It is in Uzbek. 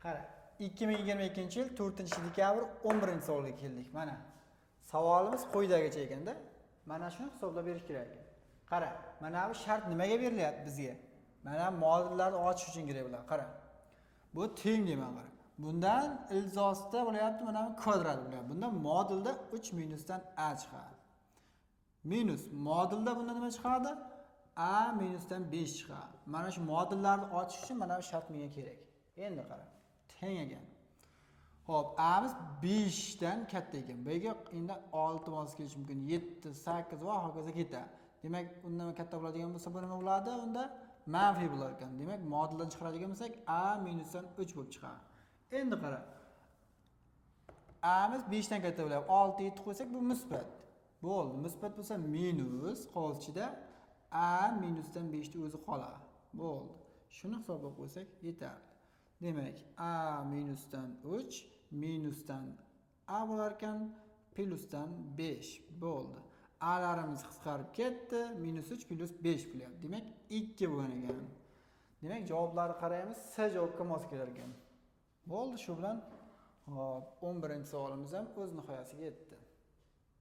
Qara, 2022-yil 4-dekabr 11-savolga keldik. Mana savolimiz quyidagicha ekanda, mana shuni hisoblab berish kerak ekan. Qara, mana bu shart nimaga berilyapti bizga? Mana modullarni ochish uchun kerak bular. Qara, bu teng deyman. Qara, bundan ildizosida bo'lyapti, mana bu kvadrat bo'lyapti. Bunda modulda 3 minusdan a chiqadi, minus modulda bunda nima chiqadi? A minusdan 5 chiqadi. Mana shu modullarni ochish uchun mana bu shart menga kerak. Endi qara, teng ekan. Ho'p, amiz 5 dan katta ekan. Bu yerga endi 6 mos kelishi mumkin, 7, 8 va hokazo ketadi. Demak, undan katta bo'ladigan bo'lsa, bu nima bo'ladi? Unda manfiy bo'lar ekan. Demak, moduldan chiqaradigan bo'lsak, a minusdan 3 bo'lib chiqadi. Endi qara, amiz 5 dan katta bo'lyapti. 6, 7 qo'ysak, bu musbat bo'ldi. Musbat bo'lsa, minus qovus ichida a minusdan 5 ni o'zi qoladi. Bo'ldi, shuni hisoblab qo'ysak yetarli. Demak, a minusdan 3 minusdan a bo'lar ekan, plyusdan 5. Bo'ldi, alarimiz qisqarib ketdi. Minus 3 plyus 5 bo'lyapti. Demak, 2 bo'lgan ekan. Demak, javoblarni qaraymiz, c javobga mos kelar ekan. Bo'ldi, shu bilan, hop, 11-savolimiz ham o'z nihoyasiga yetdi.